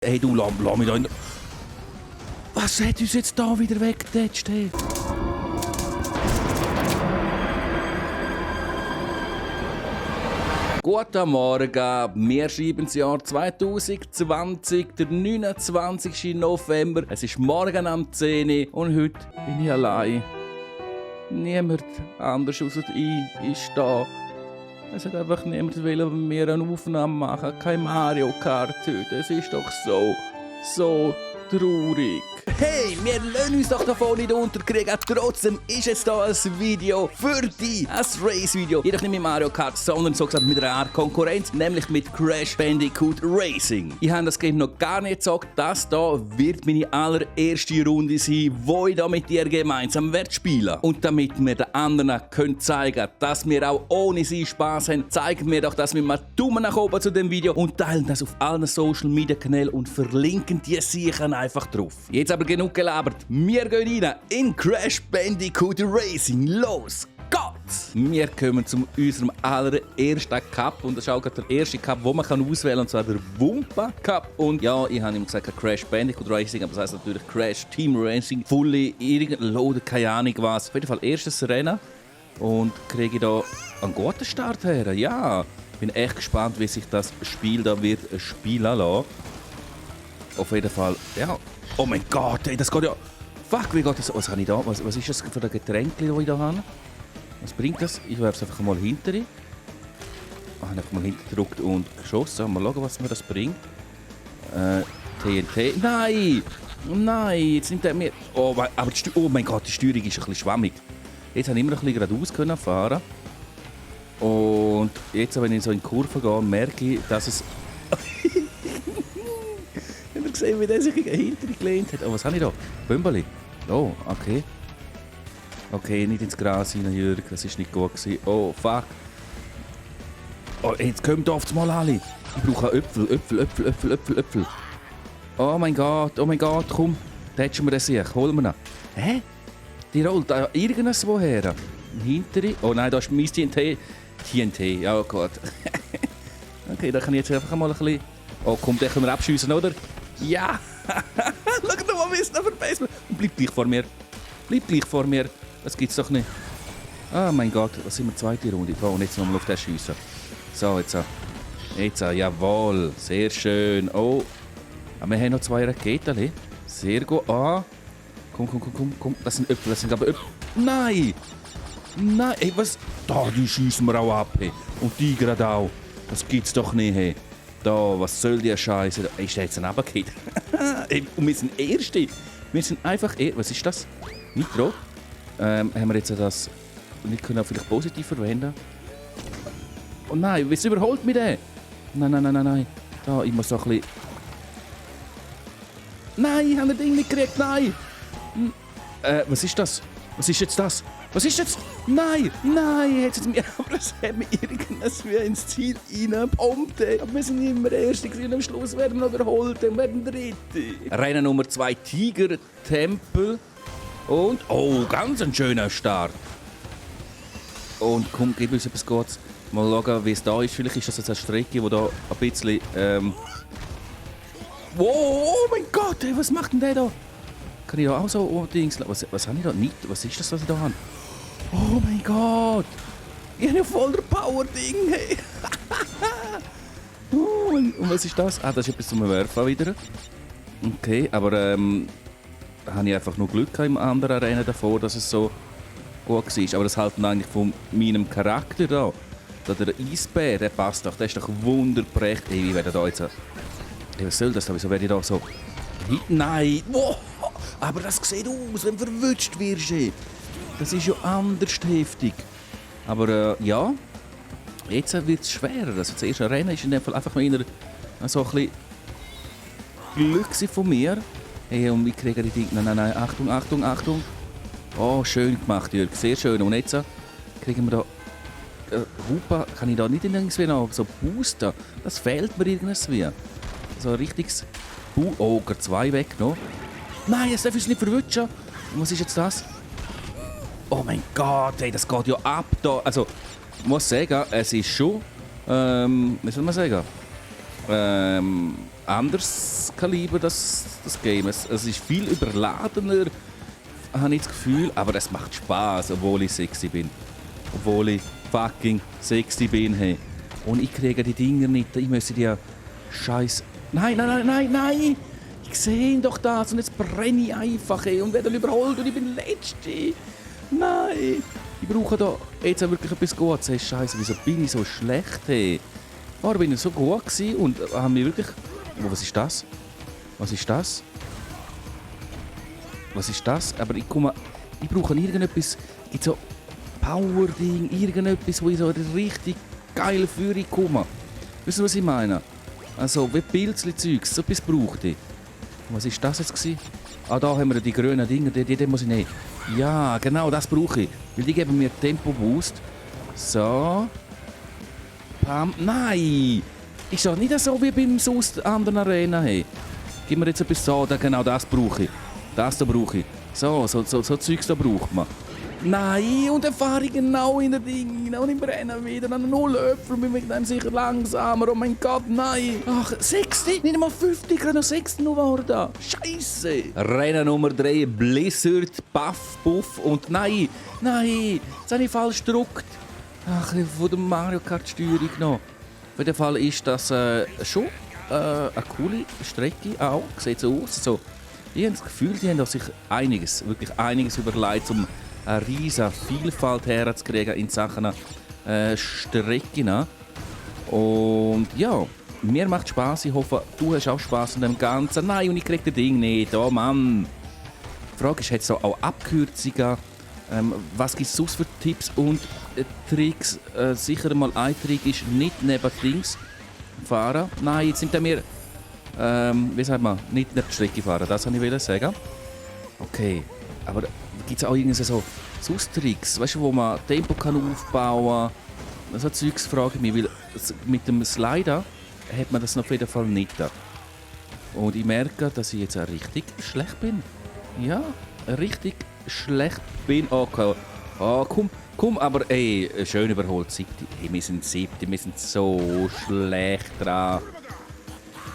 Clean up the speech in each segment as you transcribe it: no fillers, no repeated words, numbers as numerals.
Hey du, lass mich da in... Was hat uns jetzt da wieder weggetatscht, hey? Guten Morgen, wir schreiben das Jahr 2020, der 29. November. Es ist morgen am 10 Uhr und heute bin ich allein. Niemand anders außer ich ist da. Es hat einfach niemand mit mir eine Aufnahme machen. Kein Mario Kart heute. Es ist doch so traurig. Hey, wir lassen uns doch davon nicht unterkriegen. Trotzdem ist jetzt hier ein Video für dich. Ein Race-Video. Jedoch nicht mit Mario Kart, sondern so gesagt mit einer Art Konkurrenz, nämlich mit Crash Bandicoot Racing. Ich habe das Game noch gar nicht gesagt. Das hier wird meine allererste Runde sein, wo ich da mit dir gemeinsam spielen werde. Und damit wir den anderen zeigen können, dass wir auch ohne sie Spaß haben, zeigen wir doch, dass wir mal Daumen nach oben zu dem Video und teilen das auf allen Social Media Kanälen und verlinken die sicher einfach drauf. Jetzt aber genug gelabert. Wir gehen rein in Crash Bandicoot Racing. Los geht's! Wir kommen zu unserem allerersten Cup. Und das ist auch gerade der erste Cup, den man auswählen kann. Und zwar der Wumpa Cup. Und ja, ich habe ihm gesagt Crash Bandicoot Racing, aber das heisst natürlich Crash Team Racing. Fully, irgendein keine Ahnung was. Auf jeden Fall erstes Rennen. Und kriege ich da einen guten Start her. Ja, bin echt gespannt, wie sich das Spiel da wird spielen lassen. Auf jeden Fall, ja. Oh mein Gott, ey, das geht ja... Fuck, wie geht das? Was habe ich da? Was ist das für ein Getränk, das ich da habe? Was bringt das? Ich werfe es einfach mal hinter. Ich habe einfach mal hintergedrückt und geschossen. Mal schauen, was mir das bringt. TNT. Nein! Nein, jetzt nimmt er mir... Oh, aber oh mein Gott, die Steuerung ist ein bisschen schwammig. Jetzt habe ich immer ein bisschen geradeaus fahren. Und jetzt, wenn ich so in die Kurve gehe, merke ich, dass es... Ich habe gesehen, wie der sich hinter gelehnt hat. Oh, was habe ich da? Bömbeli. Oh, okay. Okay, nicht ins Gras hinein, Jürg. Das war nicht gut gewesen. Oh, fuck. Oh, jetzt kommt oft mal alle. Ich brauche Äpfel. Oh mein Gott, komm. Tätschen wir den sich. Holen wir ihn. Hä? Die rollt da irgendwas woher. Hintere. Oh nein, da ist mein TNT. TNT, ja gut. Okay, da kann ich jetzt einfach mal ein bisschen... Oh komm, den können wir abschiessen, oder? Ja! Schau doch mal, wie es noch verbessert. Und bleib gleich vor mir. Das gibt's doch nicht. Oh mein Gott, was sind wir? Zweite Runde. Oh, und jetzt nochmal auf den schiessen. So, jetzt, jawohl. Sehr schön. Oh, aber wir haben noch 2 Raketen. Sehr gut. Ah. Komm. Das sind Äpfel, aber Äpfel. Nein! Ey, was? Da, die schiessen wir auch ab. Hey. Und die gerade auch. Das gibt's doch nicht, hey. Da, was soll die Scheiße? Ist der jetzt ein Abgeht? Und wir sind Erste. Wir sind einfach was ist das? Nitro? Haben wir jetzt das... Wir können auch vielleicht positiv verwenden. Oh nein, was überholt mich der? Nein. Da, ich muss so ein bisschen... Nein, ich habe das Ding nicht gekriegt, nein! Was ist das? Was ist jetzt das? Was ist jetzt? Nein! Jetzt hat aber es hat mich irgendwas wie ins Ziel reingepumpt. Aber wir sind immer Erste und am Schluss werden wir noch überholt und werden Dritte. Rennen Nummer 2 Tiger Tempel. Und, oh, ganz ein schöner Start. Und komm, gib uns etwas Gutes. Mal schauen, wie es da ist. Vielleicht ist das jetzt eine Strecke, die da ein bisschen... Wow, oh mein Gott, ey, was macht denn der da? Kann ich da auch so Dings... Was habe ich da nicht? Was ist das, was ich da habe? Oh mein Gott! Ich habe ja voller Power-Ding, hey! Und was ist das? Ah, das ist etwas zum Werfen wieder. Okay, aber da habe ich einfach nur Glück im anderen Rennen davor, dass es so gut war. Aber das halten eigentlich von meinem Charakter da. Der Eisbär, der passt doch, der ist doch wunderprächtig. Ey, wie werde da jetzt... Ey, was soll das da? Wieso werde ich da so... Nein! Wow. Aber das sieht aus, wenn du verwutscht wirst. Ey. Das ist ja anders heftig. Aber ja, jetzt wird es schwerer. Also das erste Rennen ist in dem Fall einfach noch so ein bisschen Glück von mir. Hey, und ich kriege die Dinge. Nein, Achtung. Oh, schön gemacht, Jörg. Sehr schön. Und jetzt kriegen wir da... Hupa, kann ich da nicht irgendwie noch so boosten? Das fehlt mir irgendwie. So ein richtiges... Oh, gerade 2 weg noch. Nein, jetzt darf ich es nicht verwutschen. Was ist jetzt das? Oh mein Gott, ey, das geht ja ab da. Also, ich muss sagen, es ist schon, wie soll man sagen? anderes Kaliber, das Game. Es ist viel überladener, habe ich das Gefühl, aber es macht Spaß, obwohl ich sexy bin. Obwohl ich fucking sexy bin, hey. Und ich kriege die Dinger nicht, ich müsste die Scheiß. Nein! Ich sehe doch das und jetzt brenne ich einfach, hey, und werde überholt und ich bin Letzte. Nein! Ich brauche da jetzt auch wirklich etwas Gutes. Hey, Scheiße, wieso bin ich so schlecht, hey? Warum bin ich so gut gewesen und haben wir wirklich... Oh, was ist das? Was ist das? Was ist das? Aber ich brauche irgendetwas... Gibt so Power-Ding, irgendetwas, wo ich so richtig geil Führung komme. Wisst ihr, was ich meine? Also, wie Pilzli-Zeugs, so etwas brauchte ich. Was ist das jetzt gewesen? Ah, da haben wir die grünen Dinger, die muss ich nehmen. Ja, genau, das brauche ich. Weil die geben mir Tempo-Boost. So... Nein! Ist doch nicht so wie beim sonst anderen Arena. Hey. Gib mir jetzt etwas so, genau das brauche ich. Das da brauche ich. So Zeugs da braucht man. Nein, und dann fahre ich genau in der Ding und ich brenne wieder an 0 Äpfel und bin mit dem sicher langsamer. Oh mein Gott, nein! Ach, 60, nicht einmal 50, gerade noch 60 noch geworden. Scheisse! Rennen Nummer 3, Blizzard, Puff und nein, jetzt habe ich falsch gedruckt. Ach, von der Mario Kart Steuerung noch. Auf jeden Fall ist das schon eine coole Strecke auch. Sieht so aus. Also, ich habe das Gefühl, die haben sich wirklich einiges überlegt, um eine riesige Vielfalt herzukriegen in Sachen Strecken. Und ja, mir macht Spaß. Ich hoffe, du hast auch Spaß an dem Ganzen. Nein, und ich kriege das Ding nicht. Oh Mann. Die Frage ist, hat es auch Abkürzungen? Was gibt es sonst für Tipps und Tricks? Sicher mal ein Trick ist nicht neben links fahren. Nein, jetzt nimmt er mir, wie sagt man, nicht neben die Strecke fahren. Das wollte ich sagen. Okay, aber gibt es auch irgendwie so sonst Tricks, weißt du, wo man Tempo kann aufbauen kann? So Zeugs frage ich mich, weil mit dem Slider hat man das auf jeden Fall nicht. Und ich merke, dass ich jetzt auch richtig schlecht bin. Ja, richtig schlecht bin. Okay. Oh, komm, aber ey, schön überholt. 7. Hey, wir sind 7. Wir sind so schlecht dran.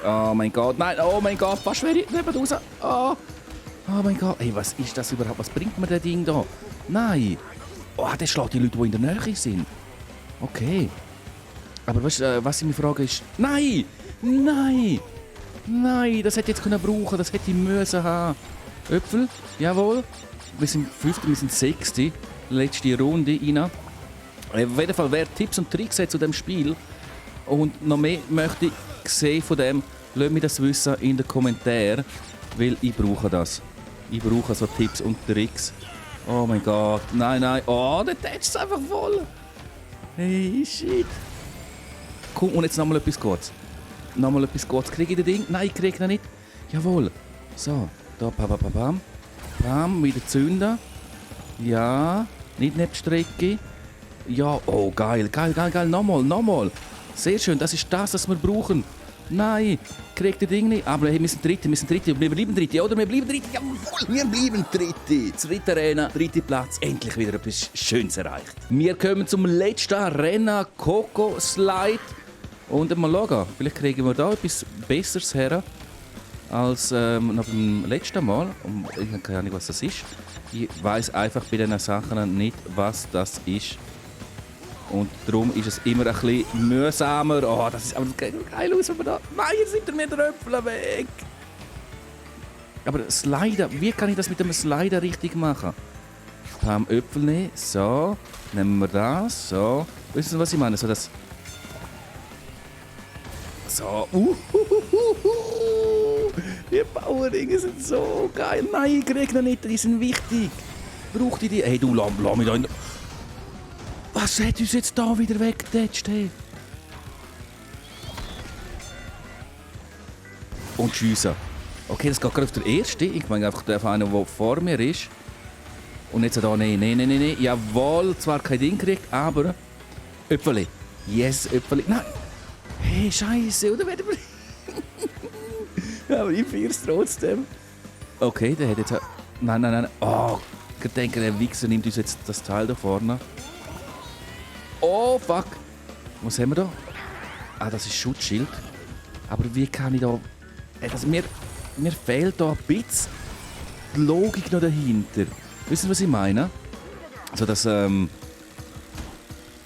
Oh mein Gott, nein, oh mein Gott, fast wäre ich neben raus. Oh mein Gott, ey, was ist das überhaupt? Was bringt mir das Ding da? Nein. Oh, das schlägt die Leute, die in der Nähe sind. Okay. Aber weißt, was ich mich frage ist... Nein, das hätte ich jetzt brauchen können. Das hätte ich müssen haben. Äpfel, jawohl. Wir sind 5., wir sind 6. Letzte Runde rein. Auf jeden Fall, wer Tipps und Tricks hat zu dem Spiel und noch mehr möchte ich sehen von dem, lasst mich das wissen in den Kommentaren, weil ich brauche das. Ich brauche so Tipps und Tricks. Oh mein Gott, nein. Oh, der Touch ist einfach voll. Hey, shit. Komm, und jetzt nochmal etwas Gutes. Kriege ich das Ding? Nein, ich kriege das nicht. Jawohl. So, da, bam. Bam, wieder zünden. Ja, nicht neben die Strecke. Ja, oh, geil. Nochmal. Sehr schön, das ist das, was wir brauchen. Nein, kriegt das Ding nicht. Aber hey, wir sind Dritte. Wir bleiben Dritte, oder? Wir bleiben Dritte. Jawohl, wir bleiben Dritte. Dritte Arena, 3. Platz. Endlich wieder etwas Schönes erreicht. Wir kommen zum letzten Rennen, Coco Slide. Und mal schauen, vielleicht kriegen wir da etwas Besseres her als noch beim letzten Mal. Und ich habe keine Ahnung, was das ist. Ich weiss einfach bei diesen Sachen nicht, was das ist. Und darum ist es immer ein bisschen mühsamer. Oh, das ist aber geil aus, wenn wir da... Nein, jetzt sind mir die Äpfel weg. Aber Slider, wie kann ich das mit dem Slider richtig machen? Haben Äpfel nehmen, so. Nehmen wir das, so. Wisst ihr, was ich meine? So das... So. Die Power-Dinge sind so geil. Nein, ich krieg noch nicht, die sind wichtig. Braucht ihr die? Hey, du, lass mich da in... Was hat uns jetzt da wieder weggetatscht, hey? Und schiessen. Okay, das geht gerade auf der erste. Ich meine einfach auf einen, der vor mir ist. Und jetzt da, nein. Jawohl, zwar kein Ding gekriegt, aber... Äpfeli. Yes, Äpfeli. Nein. Hey, Scheiße, oder werden wir... Aber ich feier's trotzdem. Okay, der hat jetzt... Nein. Oh, ich denke, der Wichser nimmt uns jetzt das Teil da vorne. Oh, fuck. Was haben wir da? Ah, das ist Schutzschild. Aber wie kann ich da... Also mir fehlt da ein bisschen die Logik noch dahinter. Wisst ihr, was ich meine? Also das,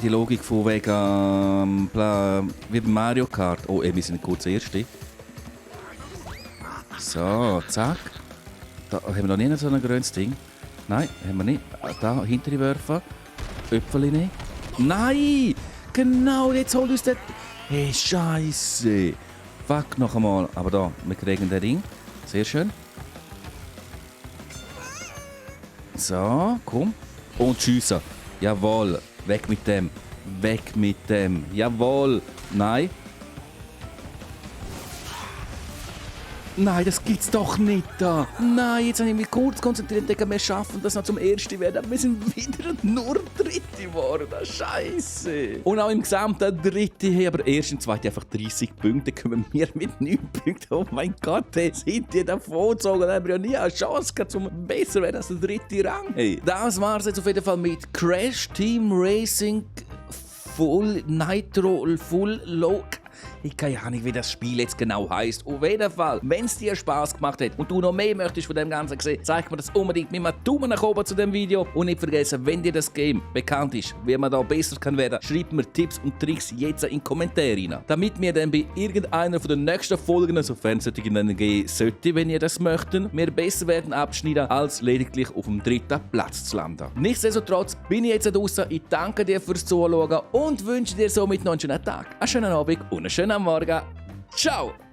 die Logik von wegen, wie bei Mario Kart. Oh, wir sind kurz Erste. So, zack. Da haben wir noch nie so ein grünes Ding. Nein, haben wir nicht. Da, hinter die Werfen. Äpfel nehmen. Nein! Genau, jetzt holt uns der... Hey, Scheiße! Fuck, noch einmal. Aber da, wir kriegen den Ring. Sehr schön. So, komm. Und schiessen. Jawohl. Weg mit dem. Weg mit dem. Jawohl. Nein. Nein, das gibt's doch nicht da. Nein, jetzt habe ich mich kurz konzentriert, denke, wir schaffen das noch zum Ersten werden. Aber wir sind wieder nur Dritte geworden. Scheiße. Und auch im gesamten Dritte her, aber erst im Zweiten einfach 30 Punkte, kommen wir mit 9 Punkten. Oh mein Gott, hey, sind die davon gezogen? Da haben wir ja nie eine Chance gehabt, um besser werden als der dritte Rang. Hey, das war's jetzt auf jeden Fall mit Crash Team Racing Full Nitro Full Low. Ich habe keine Ahnung, wie das Spiel jetzt genau heisst. Auf jeden Fall, wenn es dir Spass gemacht hat und du noch mehr möchtest von dem Ganzen sehen, zeig mir das unbedingt mit einem Daumen nach oben zu dem Video. Und nicht vergessen, wenn dir das Game bekannt ist, wie man da besser kann werden, schreib mir Tipps und Tricks jetzt in die Kommentare rein. Damit wir dann bei irgendeiner von den nächsten Folgen, sofern es dann gehen sollte, wenn ihr das möchtet, wir besser werden abschneiden, als lediglich auf dem 3. Platz zu landen. Nichtsdestotrotz bin ich jetzt draußen. Ich danke dir fürs Zuschauen und wünsche dir somit noch einen schönen Tag, einen schönen Abend und einen schönen Morgen. Ciao!